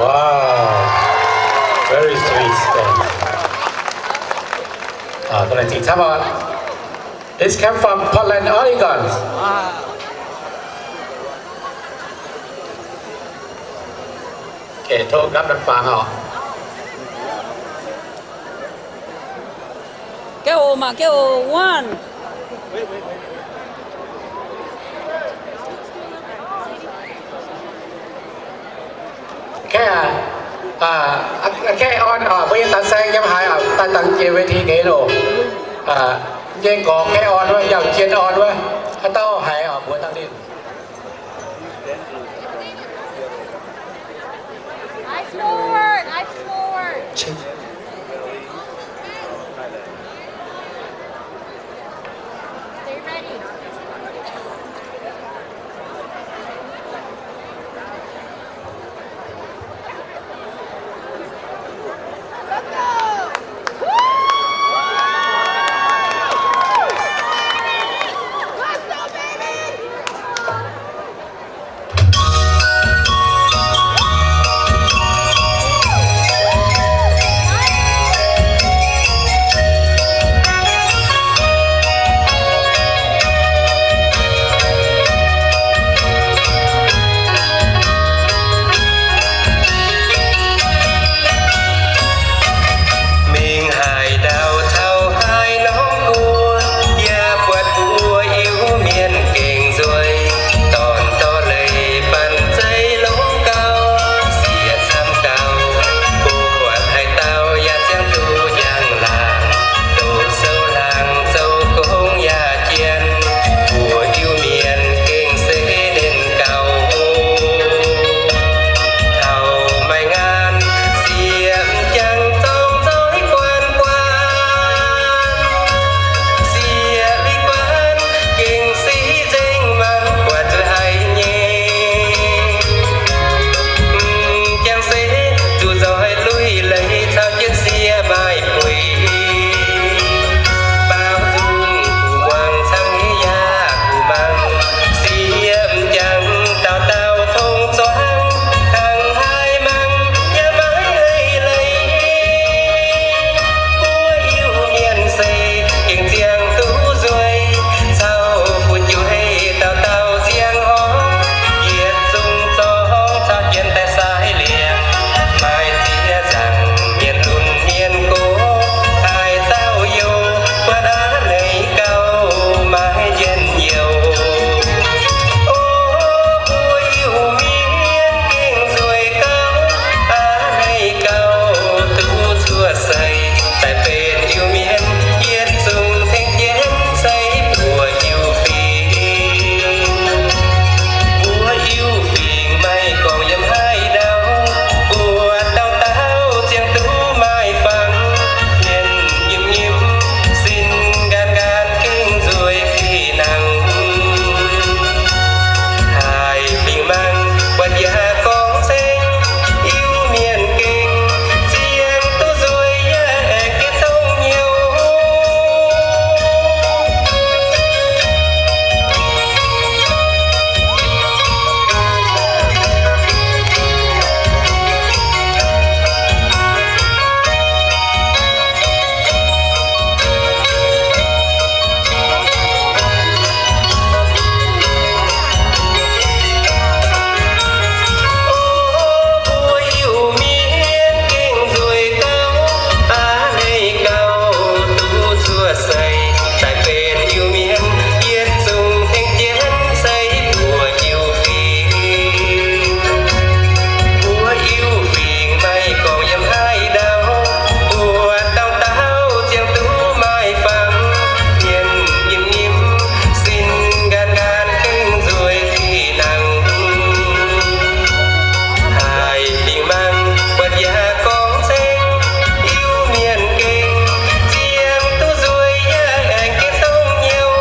Wow, very sweet story. Ah, ตัวไหนสิครับ This came from Portland, Oregon. Okay, โทษครับ ท่านฟังเอา Geh oc maah, geh oc, one. Kaeqv aqv, kaeqv orn oc, mbuo yiem daaih saeng yiem haaix oc, daaih dangx jiex เวที nyei loh. Nyei gorx kaeqv orn wuov, yauh jien orn wuov, haaix dauh haiz oc, mbuox dangh ninh. Mingh haaix ndau taux haaix norm guoqv, yaac buatc mbuo Iu-Mienh gengh nzueic, dorn dorh leiz banh zeiv longx gauh, sieqv camv gauh, buatc haaix dauh yaac ziangh duqv njang-laangc, doqc sou hlang zoux gong yaac jien, mbuo Iu-Mienh gengh se nernh gauh. Taux maaih ngaanc sieqv m'jangc zorng nzoih guanh guanh, sieqv liuz guanh gengh se nzengc mangc buatc zuqc haiz nyei. M'jangc se zuqc nzoih lui leiz caux jienv sieqv maaih buic. Baaux nzung kuv muangx cangv nyei yaac kuv mangc, sieqv m'jangc dauh dauh tong zuangx, kangv haiz mangc yaac maiv eix leiz. Mbuo Iu-Mienh se gengh ziangh duqv nzueic, caux fu'jueiv dauh dauh ziangh horngz, yietc zungv zorngv caux jienv daaih sai liemh, maaih ziex nzaangc mienh lunx mienh gox, haaix dauh youh buatc a'hneiv gauh maiv njien-youh. O, mbuo Iu-Mienh gengh nzueic gauh, a'hneiv gauh duqv cuotv seix daaih benx Iu-Mienh, yietc zungv tengx jienv se mbuo Iu-Fingx. Mbuo Iu-Fingx maiv gorngv yiem haaix ndau, mbuo dauh dauh ziangh duqv maaih fangx, mienh nyim nyim, sin nqaanx nqaanx, gengh nzueic fih hnangv. Haiz fingx mangc buatc yaac gorngv ceng, Iu-Mienh gengh ziangh duqv nzueic yaac aengx gengh dongh nyouh. Mbuo Iu-Mienh gengh nzueic gauh, a'hneiv gauh duqv cuotv seix daaih benx Iu-Mienh, yietc zungv tengx jienv se mbuo Iu-Fingx. Mbuo Iu-Fingx maiv gorngv yiem haaix ndau, mbuo dauh dauh ziangh duqv maaih fangx, mienh nyim nyim, sin nqaanx nqaanx, gengh nzueic fih hnangv. Haiz fingx mangc buatc yaac gorngv ceng, Iu-Mienh gengh ziangh duqv nzueic yaac aengx gengh dongh nyouh.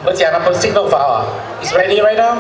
Mbuo ziangx naaiv bun signal faaux oc. It's ready right now?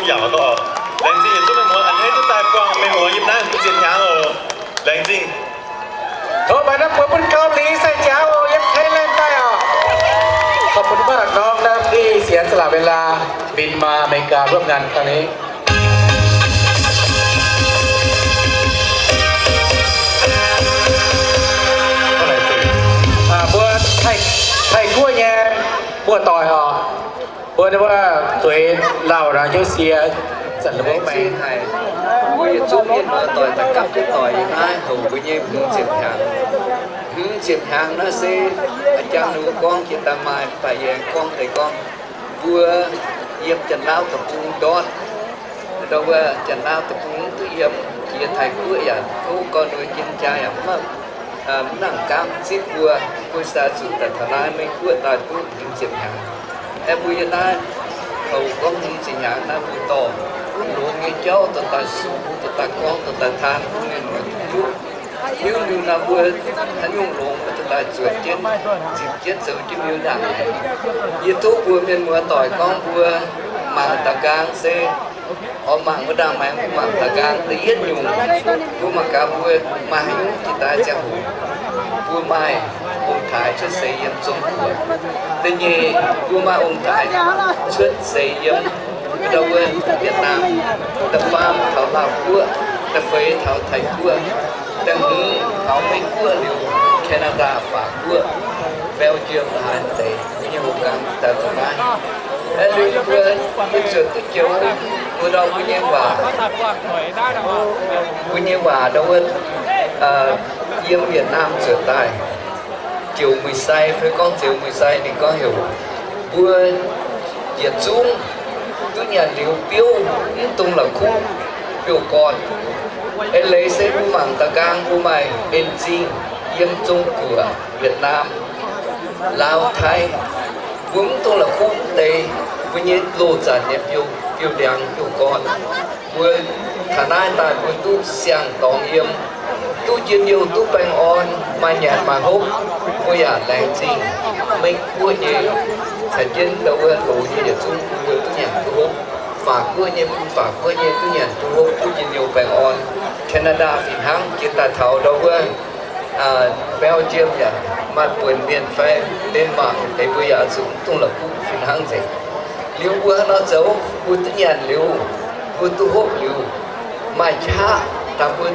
Yaac oc, laengz zingh yietc zungv mienh muoz a'hneiv duqv daaih buangh meih mbuo yiem naaiv hungh zienh hnyangx oc. Laengz zingh. Tov mbuo naaiv buoz bun Gauh Lingx sai-jaax oc, yiem Thailand daaih oc. ขอบคุณมากน้องนะที่เสียสละเวลาบินมาอเมริการ่วมงานครั้งนี้ Mbuo Taiv-Guoqv nyei muoz-doic oc, mbuo wuov zueiz lauh nor hnyouv sie zanc mbuo maengx haic. Mbuo yietc zungv mienh muoz-doic daaih gapv jienv doic yiem naaiv houc mbuo nyei hmz ziepc hnyangx. Hmz ziepc hnyangx naaiv se a'jang ninh mbuo gorngv jiex daaih maaih da'yietv gorngv deix gorngv mbuo yiem Janx-Lauv deic-bung ndortv. Ndortv wuov Janx-Lauv deic-bung duqv yiem jiex Taiv-Guoqv yaac tov gorngv nduov jienv jaa yaac mv maaih, mv nangc gaamv zipv mbuo, mbuo se zuqc daaih taux naaiv Meiv Guoqv daaih duqv hmz ziepc hnyangx. Aeqv, mbuo yiem naaiv houc gorngv hmz ziepc hnyangx naaiv mbuo dorh longx nyei jauv dorh daaih sux, dorh daaih gorngv, dorh daaih taan bun mienh muoz duqv hiuv. Hiuv liuz naaiv mbuo haaix nyungc longx mbuo dorh daaih zuotc jienv, nzipc jienv zoux jienv miuc ndaangc. Yie tov mbuo mienh muoz-doic gorngv mbuo mangc da'nqaang se oix mangc wuov ndaangc maengx, mbuo mangc da'nqaang da'yietv nyungc, mbuo mangc gaax mbuo maaih haaix nyungc jiex daaih ziangh hoc. Mbuo maaih ong-taaix cuotv seix yiem Zong-Guoqv. Da'nyeic, mbuo maaih ong-taaix cuotv seix yiem ndau wuov Yietc-Naamh, da'faam taux Laauh Guoqv, da'feix taux Taiv-Guoqv, da'hmz taux Meiv Guoqv liuz, Canada, Faac Guoqv, Belgium, haaix deix nyei hoc gangx daaih taux naaiv. Aeqv, liuz mbuo, mbuo zuotc duqv joux mbuo ndau mbuo nyei waac, mbuo nyei waac ndau wuov, yiem Yietc-Naamh zuotc daaih, Ziouc Muic Sai, fai gorngv Ziouc Muic Sai ninh gorngv heuc mbuo yietc zungv duqv nyanc liuz biouv, mv dungx la'kuqv biouv-gorn. Eix leiz se mbuo mangc da'nqaang mbuo maaih en-zingh yiem Zong-Guoqv, Yietc-Naamh, Laauv, Taiv, mbuo mv dungx la'kuqv mv deix mbuo nyei loz-zanc nyei biouv, biouv-ndiangx, biouv-gorn. Mbuo taux naaiv daaih mbuo duqv siang-dorngx yiem, duqv njien-youh, duqv baengh orn, maaih nyanc maaih hopv. Mbuo yaac laengz zingh Meiv Guoqv nyei caux jienv ndau wuov loz nyei yietc zungv bun mbuo duqv nyanc duqv hopv. Faac Guoqv nyei bun Faac Guoqv nyei duqv nyanc duqv hopv, duqv njien-youh baengh orn. Canada fih hnangv jiex daaih taux ndau wuov Belgium yaac maaih buonc mienh fai Denmark deix mbuo yaac zuqc mv dungx la'kuqv fih hnangv nzengc. Liuz mbuo hnangv nor zoux, mbuo duqv nyanc liuz, mbuo duqv hopv liuz, maaih qaqv daaih mbuo